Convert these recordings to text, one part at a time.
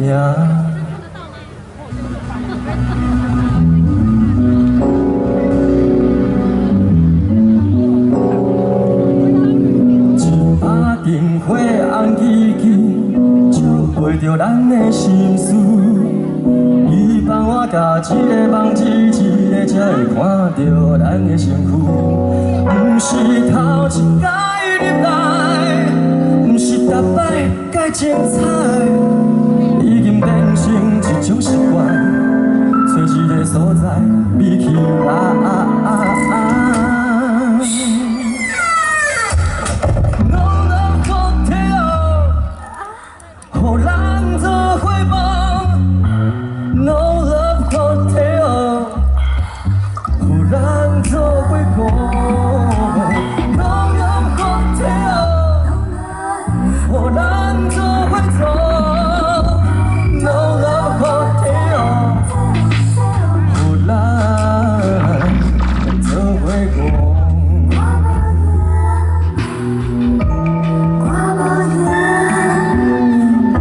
名。一把灯火红吱吱，照袂著咱的心事。伊放我共一个梦，一个才会看著咱的身躯。毋是头一摆入来，毋是逐摆介精彩，已经变成一种习惯，找一个所在美起来。No love hotel，予人做伙梦。No love hotel，予人做伙讲。No love hotel，予人做伙做。No love hotel，予人做伙讲。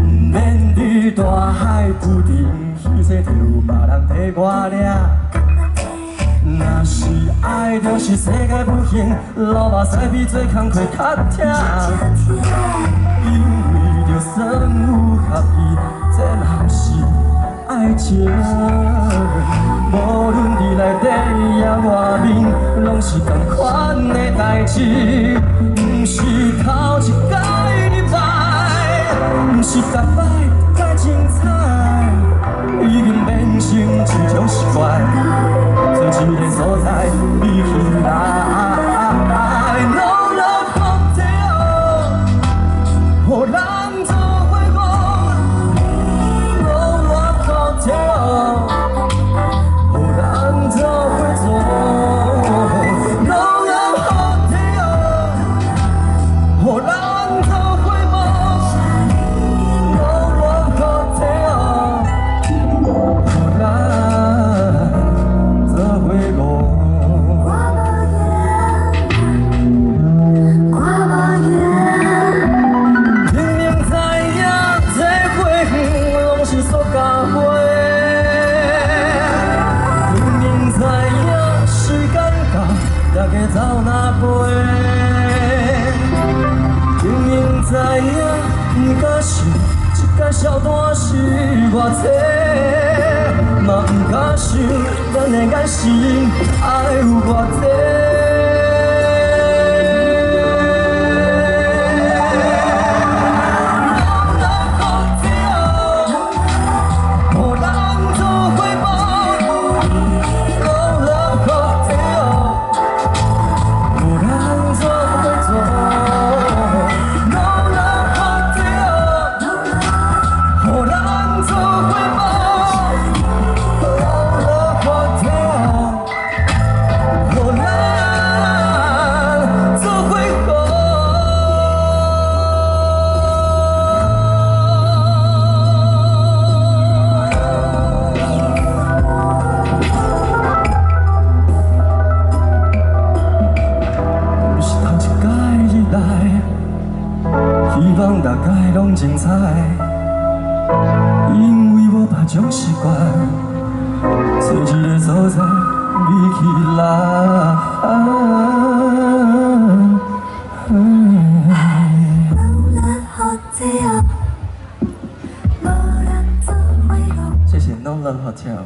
毋免伫大海浮沉，彼个就别人替我领。若是爱，就是世界不幸，流目屎比做工课较疼。因为就算有合意，这嘛毋是爱情。无论伫内底抑外面，拢是仝款的代誌。毋是头一摆入来，毋是逐摆介精彩，已经变成一种习惯，找一个所在美起来。No love hotel，予人做伙讲。No love hotel，予人做伙做。No love hotel，予人做伙梦。No love hotel，予人做伙讲。明明知影这花园拢是塑胶花，明明知影时间到，大家走哪飞。明明知影不敢想，这间小单是偌济，嘛不敢想咱的眼神爱有偌济。No love hotel，予人做伙梦。No love hotel，予人做伙做。No love hotel，予人做伙梦。No love hotel，予人做伙讲。毋是头一摆入来，希望大家拢精彩，因为无别种习惯，找一个所在美起来。谢谢 No Love Hotel。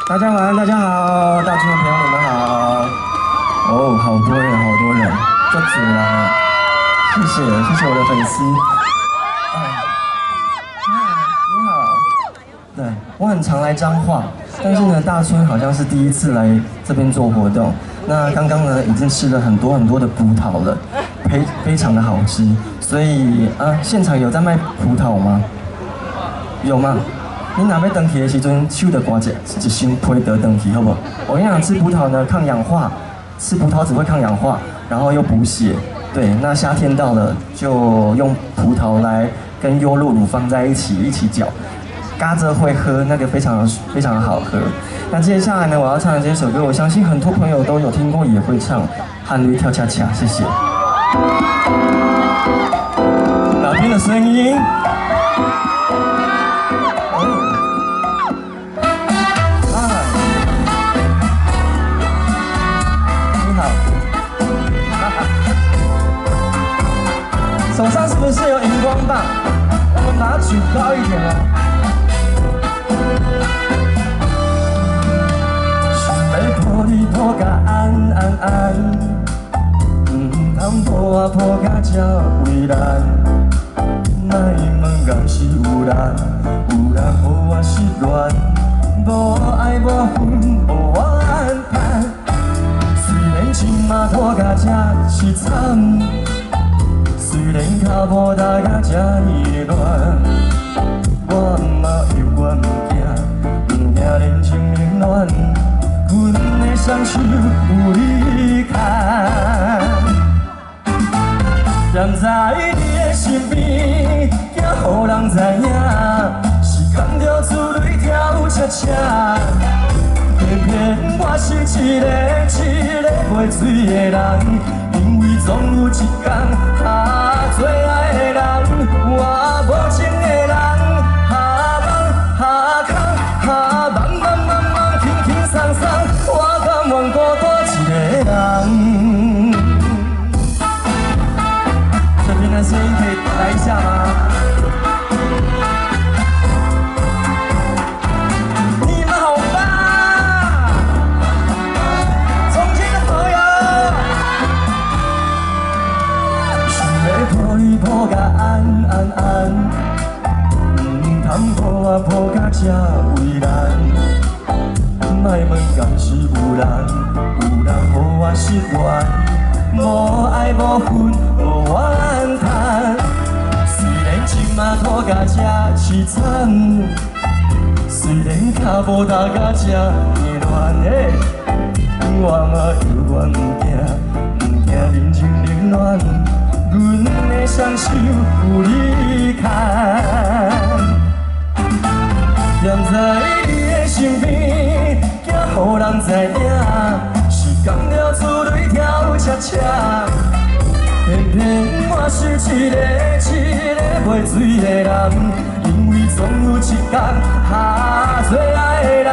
大家晚安，大家好，大村的朋友你们好。哦，好多人，好多人，就足了，谢谢，谢谢我的粉丝。啊，你好，对，我很常来彰化，但是呢，大村好像是第一次来这边做活动。那刚刚呢，已经吃了很多很多的葡萄了，非常的好吃。所以啊，现场有在卖葡萄吗？有吗？你若欲转去的时阵，手就挂一箱葡萄转去，好不好？我跟你讲，吃葡萄呢，抗氧化，吃葡萄籽会抗氧化，然后又补血。对，那夏天到了，就用葡萄来跟优酪乳放在一起，一起搅，嘎着会喝，那个非常非常好喝。那接下来呢，我要唱的这首歌，我相信很多朋友都有听过，也会唱《汗绿跳恰恰》，谢谢。的声音。嗨，你好。手上是不是有荧光棒？我们把它举高一点哦。想欲抱你抱甲安安安，毋通抱我抱甲这为难。莫问敢是有人，有人予我失恋，无爱无恨无怨叹。虽然这马拖甲这凄惨，虽然脚步踏甲这呢乱，我嘛犹原毋惊，毋惊人情冷暖，阮的双手有你牵。踮在你的身边，惊予人知影，是甘著珠泪跳车车。偏偏我是一个一个袂醉的人，因为总有一天，啊，最爱的人，我无情的人，哈梦哈空哈茫茫茫茫轻轻松松，我甘愿孤单一个人。这边的声音可以来一下吗？你们好棒！重庆的朋友，想欲抱你抱甲安安安，毋通抱我抱甲这为难。莫问敢是有人，有人予我失恋，无爱无恨无怨叹。虽然这马拖甲这凄惨，虽然脚步踏甲这呢乱，我嘛犹原毋惊，毋惊人情冷暖，阮的双手有你牵。踮在你的身边，惊予人知影，是甘著珠泪跳车车。偏偏我是一个一个袂醉的人，因为总有一天，哈，最爱的人，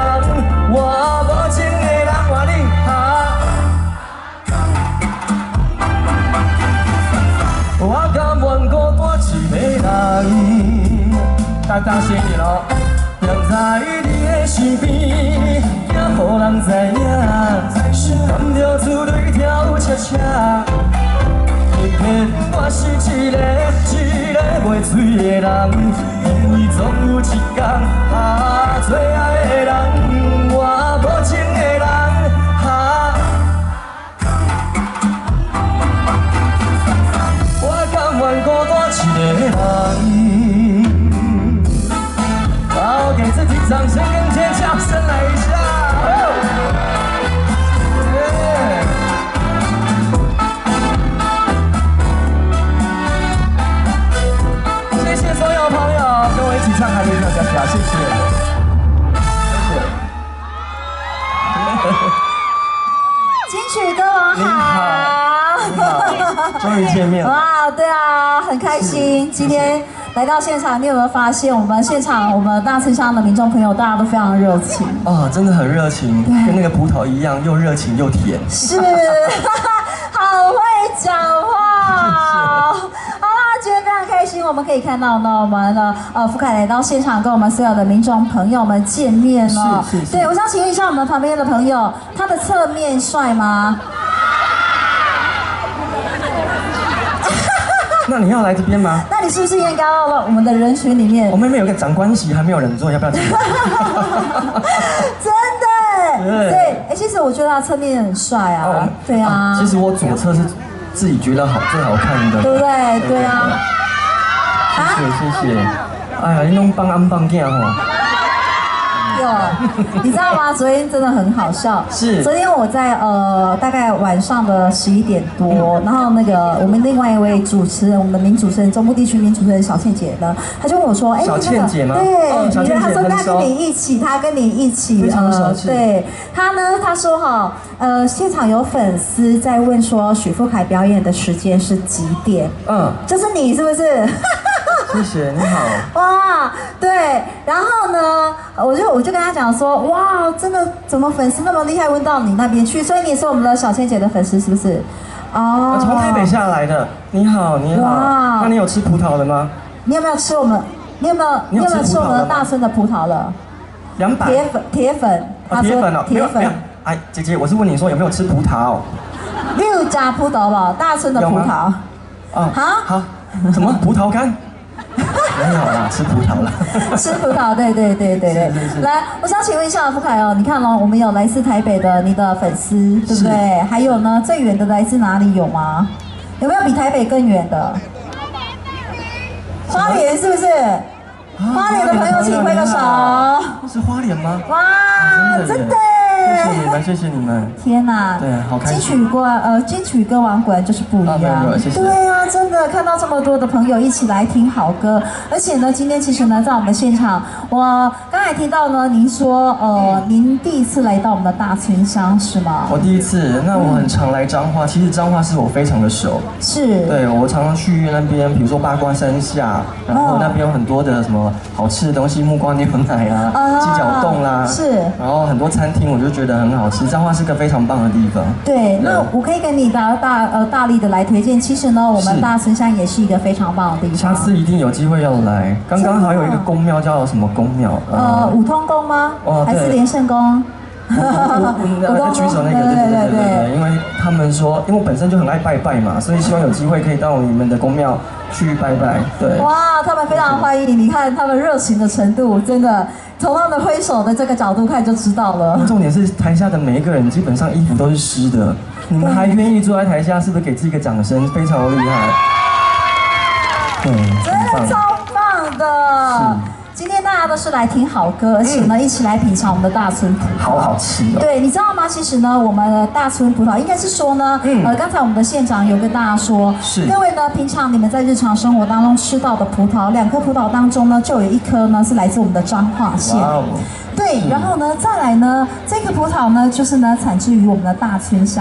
我无情的人，我你哈。我甘愿孤单一个人，大大声一点哦。踮在你的身边，惊予人知影，是甘著珠泪跳车车。偏偏我是一个一个袂醉的人，因为总有一天，啊，最爱的人，我无情的人，哈。我甘愿孤单一个人。好，给自己掌声跟尖叫声来一下。谢谢所有朋友跟我一起唱《海边跳跳跳》，谢谢，谢谢。金曲歌王好，你好，终于见面了。哇，对啊，很开心，今天来到现场，你有没有发现我们现场我们大池乡的民众朋友，大家都非常热情啊，真的很热情，跟那个葡萄一样，又热情又甜。是，好会讲话。好啦，今天非常开心，我们可以看到呢，我们的福凯来到现场，跟我们所有的民众朋友们见面了。是是是。对，我想请问一下我们旁边的朋友，他的侧面帅吗？那你要来这边吗？那你是不是应该到了我们的人群里面？我妹妹有个长官席，还没有人坐，要不要进来？真的？对，哎，其实我觉得他侧面很帅啊。对啊。其实我左侧是自己觉得好最好看的，对不对？对啊。谢谢谢谢。哎呀，你拢帮安帮囝吼。有，你知道吗？昨天真的很好笑。是。昨天我在大概晚上的11点多，然后那个我们另外一位主持人，我们的名主持人，中部地区名主持人小倩姐呢，她就问我说：“哎，小倩姐吗？”对，小倩姐，她说她跟你一起，她跟你一起，非常熟悉。对，她呢，她说哈，现场有粉丝在问说许富凯表演的时间是几点？嗯，就是你是不是？謝謝，你好。哇，對，然後呢，我就跟他講說，哇，真的怎麼粉絲那麼厲害，問到你那邊去，所以你是我們的小倩姐的粉絲是不是？哦，從台北下來的。你好，你好。哇，那你有吃葡萄的嗎？你有沒有吃我們？你有沒有吃我們的大村的葡萄了？ 200。鐵粉，鐵粉。鐵粉哦，鐵粉。哎，姐姐，我是問你說有沒有吃葡萄？你有吃葡萄無？大村的葡萄。啊。好。什麼葡萄乾？沒有啦，吃葡萄了。吃葡萄，對對對對對。來，我想請問一下富凱哦，你看哦，我們有來自台北的你的粉絲，對不對？還有呢，最遠的來自哪裡有嗎？有沒有比台北更遠的？花蓮是不是？花蓮的朋友請揮個手。是花蓮嗎？哇，真的！謝謝你們，謝謝你們。天哪！對，好開心。金曲歌王果然就是不一樣。謝謝。對啊，真的看到這麼多的朋友一起來聽好歌，而且呢，今天其實呢，在我們現場，我剛才聽到呢，您說，您第一次來到我們的大村鄉是嗎？我第一次，那我很常來彰化，其實彰化是我非常的熟。是。對，我常常去那邊，比如說八卦山下，然後那邊有很多的什麼好吃的東西，木瓜牛奶啊，雞腳凍啦，是。然後很多餐廳，我就覺得很好吃。彰化是個非常棒的地方。對，那我可以跟你大力的來推薦。其實呢，我們大村鄉也是一個非常棒的地方。下次一定有機會要來。剛剛好有一個宮廟叫什麼宮廟？五通宮嗎？哦，還是連勝宮？我舉手那個，對對對對對，因為他們說，因為我本身就很愛拜拜嘛，所以希望有機會可以到你們的宮廟去拜拜。對。哇，他們非常歡迎你，你看他們熱情的程度，真的從他們揮手的這個角度看就知道了。重點是台下的每一個人基本上衣服都是濕的，你們還願意坐在台下，是不是給自己一個掌聲？非常厲害。對，真的超棒的。今天大家都是來聽好歌，而且呢，一起來品嘗我們的大村葡萄，好好吃哦。對，你知道嗎？其實呢，我們的大村葡萄應該是說呢，剛才我們的縣長有跟大家說，是各位呢，平常你們在日常生活當中吃到的葡萄，2顆葡萄當中呢，就有一顆呢是來自我們的彰化縣。對，然後呢，再來呢，這個葡萄呢，就是呢，產自於我們的大村鄉。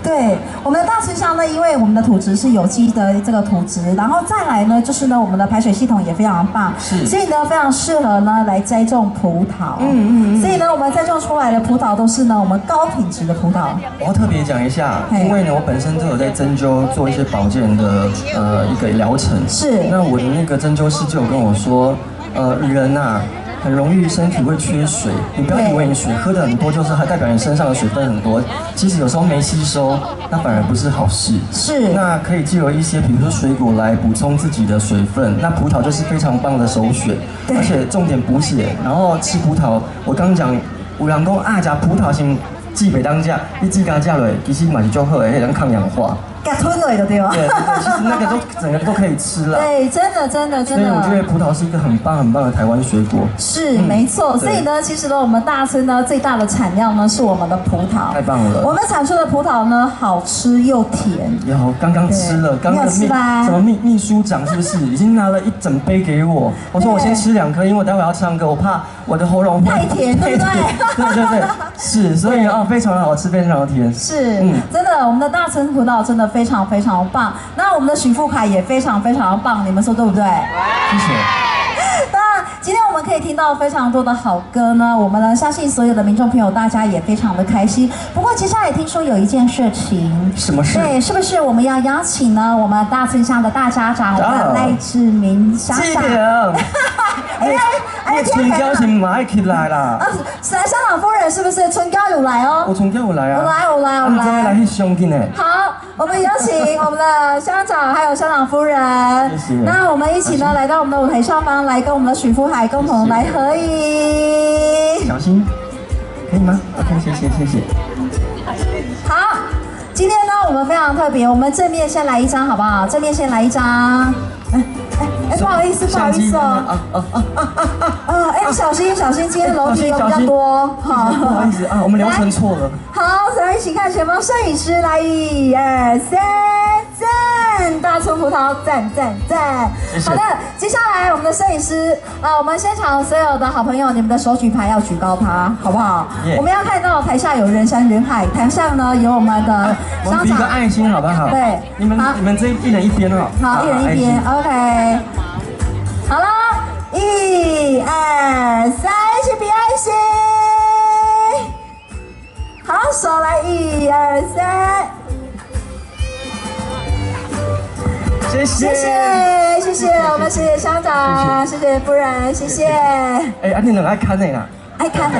對，我們的大村鄉呢，因為我們的土質是有機的這個土質，然後再來呢，就是呢，我們的排水系統也非常棒，是，所以呢，非常適合呢來栽種葡萄。所以呢，我們栽種出來的葡萄都是呢，我們高品質的葡萄。我要特別講一下，因為呢，我本身都有在針灸做一些保健的一個療程。是。那我的那個針灸師就有跟我說，人啊，很容易身體會缺水，你不要以為你水喝的很多，就是還代表你身上的水分很多。其實有時候沒吸收，那反而不是好事。是。那可以藉由一些，比如說水果來補充自己的水分。那葡萄就是非常棒的首選，而且重點補血。然後吃葡萄，我剛講有人講啊，食葡萄先記袂當食，你自家食落，其實嘛是足好的，彼個抗氧化。給吞了就對了。對對，其實那個都整個都可以吃了。對，真的真的真的。所以我覺得葡萄是一個很棒很棒的台灣水果。是，沒錯。所以呢，其實呢，我們大村呢最大的產量呢是我們的葡萄。太棒了。我們產出的葡萄呢好吃又甜。有，剛剛吃了，剛剛什麼秘書長是不是已經拿了一整杯給我？我說我先吃2顆，因為我待會要唱歌，我怕我的喉嚨太甜，對不對？對對對，是，所以啊，非常好吃，非常好甜。是，真的，我們的大村葡萄真的非常非常棒。那我們的許富凱也非常非常棒，你們說對不對？謝謝。那今天我們可以聽到非常多的好歌呢，我們呢相信所有的民眾朋友大家也非常的開心。不過接下來聽說有一件事情，什麼事？對，是不是我們要邀請呢？我們大村鄉的大家長，我們賴志明鄉長。哎哎，春嬌是唔愛起來啦。啊，是來鄉長夫人是不是？春嬌有來哦。我春嬌有來啊。有來有來有來。來翕相緊的。好，我們有請我們的鄉長還有鄉長夫人。謝謝。那我們一起呢來到我們的舞台上方，來跟我們的許富凱共同來合影。小心，可以嗎？OK，謝謝謝謝。好，今天呢我們非常特別，我們正面先來一張好不好？正面先來一張。哎，不好意思，不好意思哦。哎，小心小心，今天樓梯有比較多。好，不好意思啊，我們流程錯了。好，咱們一起看前方攝影師來，1、2、3，讚！大村葡萄，讚讚讚！好的，接下來我們的攝影師啊，我們現場所有的好朋友，你們的手舉牌要舉高它，好不好？我們要看到台下有人山人海，台上呢有我們的鄉長。比個愛心好不好？對，你們這一人一邊哦。好，一人一邊，OK。好了，一二三，一起比爱心。好，手來，一二三。謝謝，謝謝，謝謝，我們謝謝鄉長，謝謝夫人，謝謝。哎，啊，你兩愛看的啦，愛看的。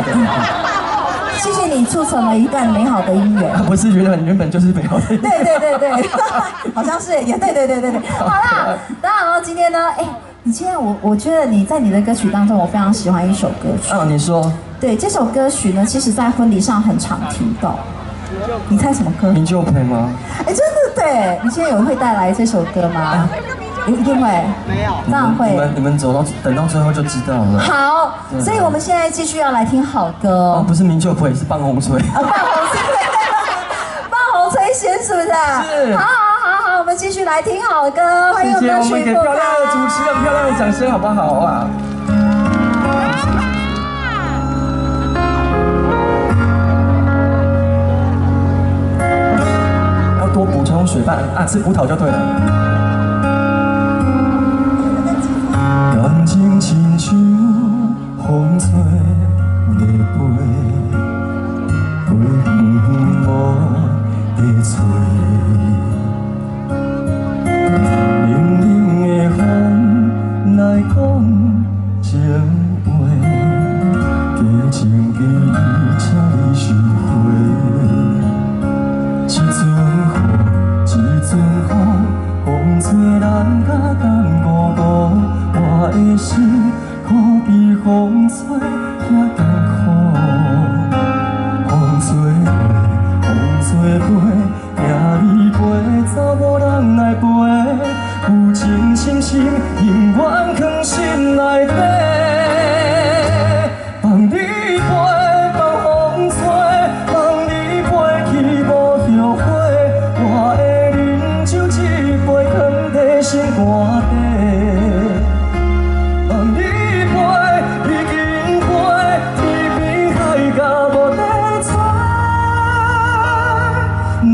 謝謝你促成了一段美好的姻緣。不是原本就是美好的。對對對對，好像是也對對對對對。好啦，當然了，今天呢，哎，你今天我覺得你在你的歌曲當中，我非常喜歡一首歌曲。啊，你說。對，這首歌曲呢，其實在婚禮上很常聽到。你猜什麼歌？明就陪嗎？哎，真的對，你今天有會帶來這首歌嗎？一定會，沒有，當然會。你們走到等到最後就知道了。好，所以我們現在繼續要來聽好歌。哦，不是明就陪，是放風吹。啊，放風吹，放風吹先是不是？是。好好好好，我們繼續來聽好歌。歡迎謝謝，我們給漂亮的主持人漂亮的掌聲，好不好啊？要多補充水分啊，吃葡萄就對了。感情親像風吹在飛，飛遠遠無在找。冷冷的風來講情話，假情假意請你收回。一阵雨，一阵风，风吹人甲艰苦苦。我的心可比风吹遐艰苦，风吹过，风吹飞，听你飞走，无人来陪。有情深深，永远藏心内底。放你飞，放风吹，放你飞去无后悔。我的饮酒一杯，藏在心肝底。放你飞，已经飞，天边海角无得找。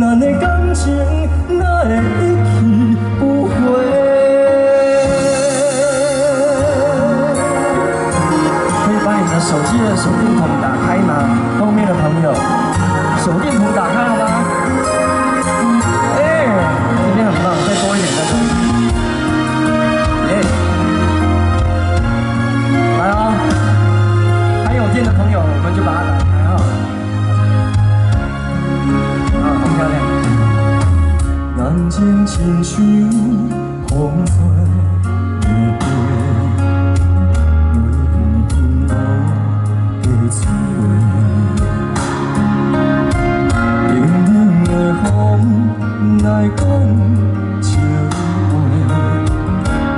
咱的感情哪会一去不回？可以把你的手機的手電筒打開嗎？後面的朋友，手電筒打開了嗎？哎，今天很棒，再多一點，再多一點。耶！來哦，還有電的朋友，我們就把它打開哈。啊，好漂亮！感情親像風吹在飛，飞远远无得找。冷冷的风来讲情话，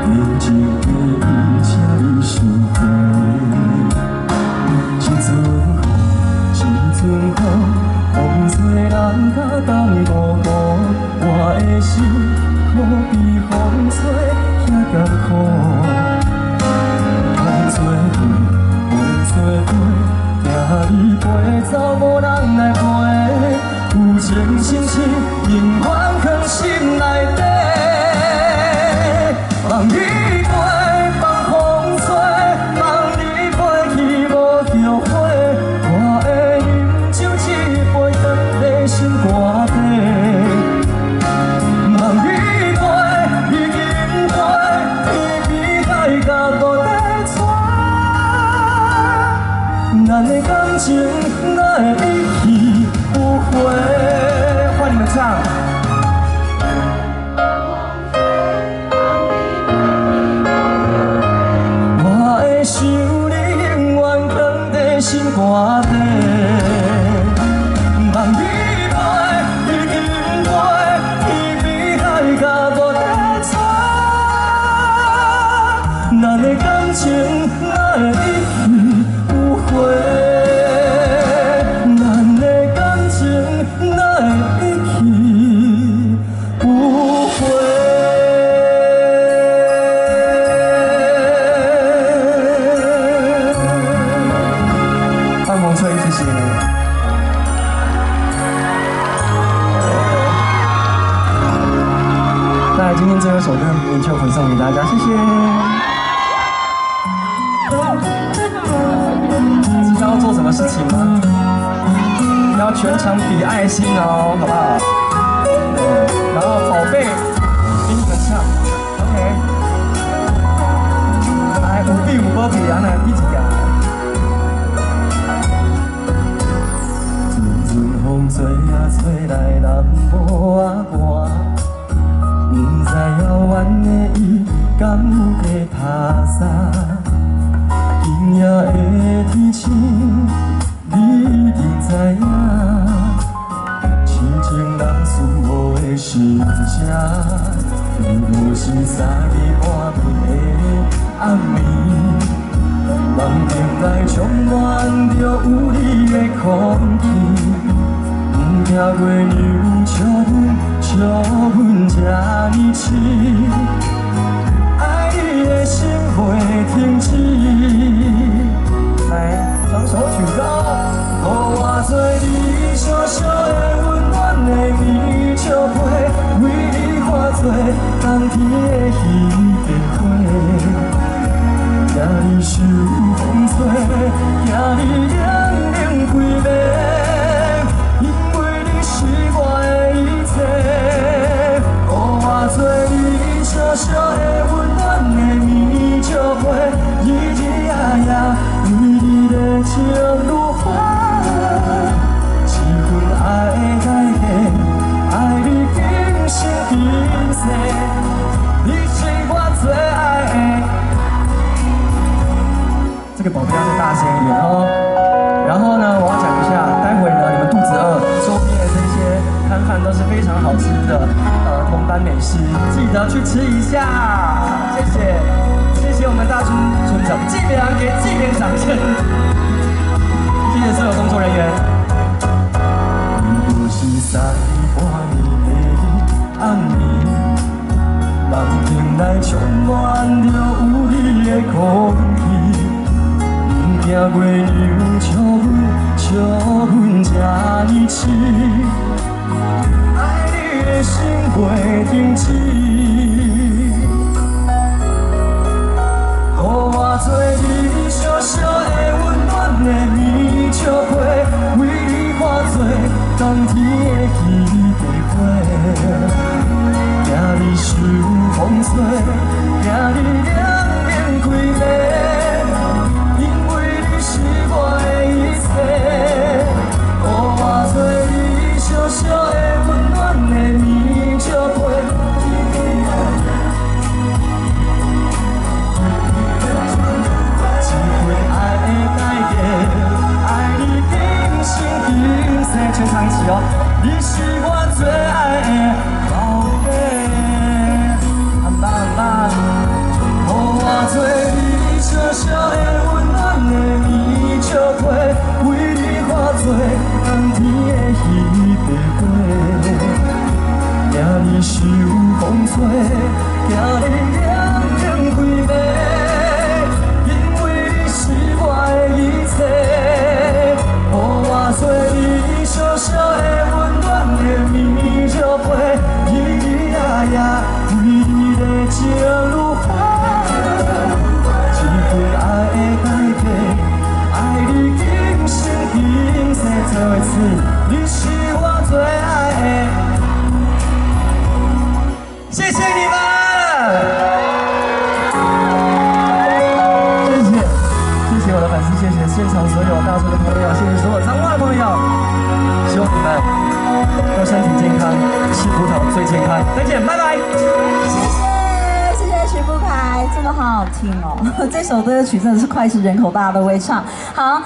假情假意请你收回。一阵雨，一阵风，风吹人甲胆孤孤。我的心可比风吹遐艰苦。风吹飞，风吹飞，听你飞走，无人来陪。有情深深，永远藏心内底。放你飞，放风吹，放你飞去无后悔。我的饮酒一杯，藏在心肝底。放你飞，已经飞，天边海角无得找。咱的感情哪会一去不回？換你們唱。我的想你永遠藏在心肝底。放你飛，已經飛，天邊海角無得找。咱的感情哪會一去不回？咱的感情哪會一去不回？放風吹，謝謝。那今天這首歌《明就陪》送給大家，謝謝。麼事情嗎？要全場比愛心哦，好不好？對，然後寶貝，給你們唱，OK。來，有比有無比啊？來比一下。陣陣風吹啊吹來南無啊寒，毋知遙遠的伊敢有伫拍沙。今夜的天晴，你一定知影，痴情人思慕的心声，不过是三更半暝的暗暝。梦境内充滿著有你的空氣，毋驚月娘笑阮，笑阮這呢痴，愛你的心袂停止。來，雙手舉高，予我做你小小的溫暖的棉笑被，為你化做冬天的彼塊花。驚你受風吹，驚你冷冷規暝，因為你是我的一切。予我做你小小的溫暖的棉笑被，日日夜夜為你的情如花。這份愛的代價，愛你今生今世，你是我最愛的。這個寶貝要再大聲一點哦。然後呢，我要講一下，待會呢，你們肚子餓，周邊的這些攤販都是非常好吃的，銅板美食，記得去吃一下。謝謝，謝謝我們大村村長，這邊給這邊掌聲。謝謝所有工作人員。不過是三更半暝的暗暝，夢境內充滿著有你的空氣。毋驚月娘笑阮，笑阮這呢痴，愛你的心袂停止。予我做你小小的溫暖的棉笑被，為你化做冬天的彼塊花。驚你受風吹，驚你冷冷規暝，因為你是我的一切。予我做你小小的溫暖的棉笑被。這份愛的代價，愛你今生今世，全場一起哦！你是我最愛的寶貝，很棒很棒。予我做你小小的溫暖的棉笑被，為你化做冬天的彼塊花。驚你受風吹，驚你冷冷規暝，因為你是我的一切。予我做你小小的溫暖的棉笑被，日日夜夜為你的情如花。這份愛的代價，愛你今生今世。最後一次，你是我最愛的。謝謝你們，謝謝，謝謝我的粉絲，謝謝現場所有大村的朋友，謝謝所有彰化的朋友，希望你們都身體健康，吃葡萄最健康。再見，拜拜。謝謝，謝謝許富凱，真的好好聽哦，這首歌曲真的是膾炙人口，大家都會唱。好。